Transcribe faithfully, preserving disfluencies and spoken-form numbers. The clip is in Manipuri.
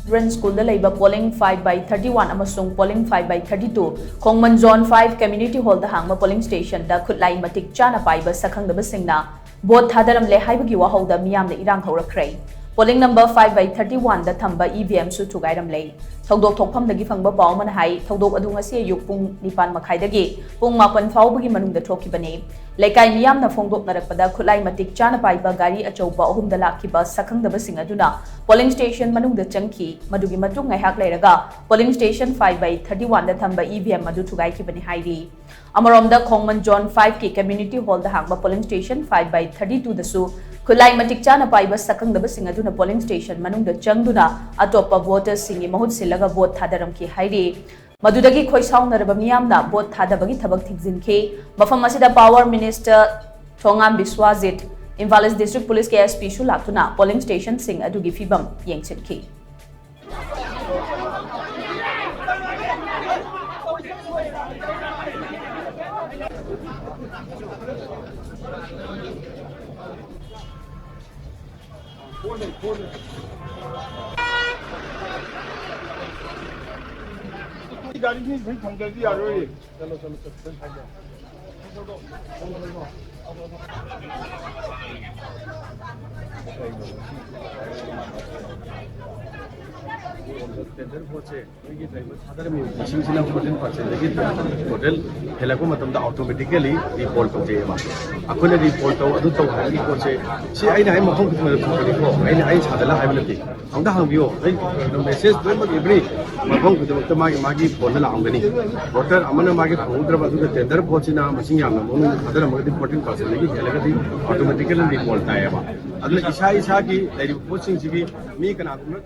Children Schoolꯗ ꯂꯩꯕ polling five by thirty one ꯑꯃꯁꯨꯡ polling five by thirty two, ꯈꯣꯡꯃꯟ Zone five Community Hallꯗ ꯍꯥꯡꯕ polling stationꯗ ꯈꯨꯠꯂꯥꯏ ꯃꯇꯤꯛ ꯆꯥꯅ ꯄꯥꯏꯕ ꯁꯛꯈꯪꯗꯕꯁꯤꯡꯅ vote ꯊꯥꯗꯔꯝꯂꯦ ꯍꯥꯏꯕꯒꯤ ꯋꯥꯍꯧꯗ ꯃꯤꯌꯥꯝꯅ ꯏꯔꯥꯡ ꯍꯧꯔꯛꯈ꯭ꯔꯦ꯫ Polling number five by thirty oneꯗ ꯊꯝꯕ E V Mꯁꯨ ꯊꯨꯒꯥꯏꯔꯝꯂꯦ꯫ ꯊꯧꯗꯣꯛ ꯊꯣꯛꯐꯝꯗꯒꯤ ꯐꯪꯕ ꯄꯥꯎ ꯑꯃꯅ ꯍꯥꯏ, ꯊꯧꯗꯣꯛ ꯑꯗꯨ ꯉꯁꯤ ꯑꯌꯨꯛ ꯄꯨꯡ ꯅꯤꯄꯥꯟ ꯃꯈꯥꯏꯗꯒꯤ ꯄꯨꯡ ꯃꯥꯄꯟ ꯐꯥꯎꯕꯒꯤ ꯃꯅꯨꯡꯗ ꯊꯣꯛꯈꯤꯕꯅꯤ꯫ ꯂꯩꯀꯥꯏ ꯃꯤꯌꯥꯝꯅ ꯐꯣꯡꯗꯣꯛꯅꯔꯛꯄꯗ, ꯈꯨꯠꯂꯥꯏ ꯃꯇꯤꯛ ꯆꯥꯅ ꯄꯥꯏꯕ ꯒꯥꯔꯤ ꯑꯆꯧꯕ ꯑꯍꯨꯝꯗ ꯂꯥꯛꯈꯤꯕ ꯁꯛꯈꯪꯗꯕꯁꯤꯡ ꯑꯗꯨꯅ polling station ꯃꯅꯨꯡꯗ ꯆꯪꯈꯤ꯫ ꯃꯗꯨꯒꯤ ꯃꯇꯨꯡ ꯉꯥꯏꯍꯥꯛ ꯂꯩꯔꯒ polling station five by thirty oneꯗ ꯊꯝꯕ E V M ꯑꯗꯨ ꯊꯨꯒꯥꯏꯈꯤꯕꯅꯤ ꯍꯥꯏꯔꯤ꯫ ꯑꯃꯔꯣꯝꯗ, ꯈꯣꯡꯃꯟ Zone fiveꯀꯤ Community Hallꯗ ꯍꯥꯡꯕ polling station five by thirty twoꯗꯁꯨ ꯈꯨꯠꯂꯥꯏ ꯃꯇꯤꯛ ꯆꯥꯅ ꯄꯥꯏꯕ ꯁꯛꯈꯪꯗꯕꯁꯤꯡ ꯑꯗꯨꯅ polling station ꯃꯅꯨꯡꯗ ꯆꯪꯗꯨꯅ ꯑꯇꯣꯞꯄ votersꯁꯤꯡꯒꯤ ꯃꯍꯨꯠ ꯁꯤꯜꯂꯒ vote ꯊꯥꯗꯔꯝꯈꯤ ꯍꯥꯏꯔꯤ꯫ ꯃꯗꯨꯗꯒꯤ ꯈꯣꯏꯁꯥꯎꯅꯔꯕ ꯃꯤꯌꯥꯝꯅ vote ꯊꯥꯗꯕꯒꯤ ꯊꯕꯛ ꯊꯤꯡꯖꯤꯟꯈꯤ꯫ ꯃꯐꯝ ꯑꯁꯤꯗ Power Minister ꯊꯣꯉꯥꯝ ꯕꯤꯁ꯭ꯋꯥꯖꯤꯠ, ꯏꯝꯐꯥꯜ East District Policeꯀꯤ S Pꯁꯨ ꯂꯥꯛꯇꯨꯅ polling stationꯁꯤꯡ ꯑꯗꯨꯒꯤ ꯐꯤꯕꯝ ꯌꯦꯡꯁꯤꯟꯈꯤ꯫ ꯒꯥꯔꯤꯁꯤ ꯁꯨꯝ ꯊꯝꯖꯔꯗꯤ ꯌꯥꯔꯣꯏ꯫ ꯆꯠꯂꯣ, ꯆꯠꯂꯣ, ꯆꯠꯂꯣ, ꯆꯠꯂꯣ꯫ ꯇꯦꯟꯗꯔ ꯄꯣꯠꯁꯦ ꯃꯣꯏꯒꯤ ꯂꯩꯕ ꯊꯥꯗꯔꯝꯃꯤꯕ ꯃꯁꯤꯡꯁꯤꯅ fourteen percentꯗꯒꯤ total ꯍꯦꯜꯂꯛꯄ ꯃꯇꯝꯗ automatically recall ꯇꯧꯖꯩꯑꯕ꯫ ꯑꯩꯈꯣꯏꯅ recall ꯇꯧ, ꯑꯗꯨ ꯇꯧ ꯍꯥꯏꯕꯒꯤ ꯄꯣꯠꯁꯦ, ꯁꯤ ꯑꯩꯅ ꯑꯩ ꯃꯐꯝ ꯈꯨꯗꯤꯡꯃꯛꯇ ꯐꯪꯒꯅꯤꯀꯣ, ꯑꯩꯅ ꯑꯩ ꯁꯥꯗꯅ ꯍꯥꯏꯕ ꯅꯠꯇꯦ꯫ ꯑꯝꯇ ꯍꯪꯕꯤꯌꯣ, ꯑꯩ message ꯂꯣꯏꯅꯃꯛ every ꯃꯐꯝ ꯈꯨꯗꯤꯡꯃꯛꯇ ꯃꯥꯒꯤ ꯃꯥꯒꯤ phoneꯗ ꯂꯥꯛꯑꯝꯒꯅꯤ꯫ Voter ꯑꯃꯅ ꯃꯥꯒꯤ ꯐꯪꯍꯧꯗ꯭ꯔꯕ, ꯑꯗꯨꯒ ꯇꯦꯟꯗꯔ ꯄꯣꯠꯁꯤꯅ ꯃꯁꯤꯡ ꯌꯥꯝꯅ ꯃꯅꯨꯡꯗ ꯊꯥꯗꯔꯝꯃꯒꯗꯤ fourteen percentꯗꯒꯤ ꯍꯦꯜꯂꯒꯗꯤ automatically recall ꯇꯥꯏꯌꯦꯕ꯫ ꯑꯗꯨꯅ ꯏꯁꯥ ꯏꯁꯥꯒꯤ ꯂꯩꯔꯤꯕ ꯄꯣꯠꯁꯤꯡꯁꯤꯒꯤ ꯃꯤ ꯀꯅꯥꯒꯨꯝꯕ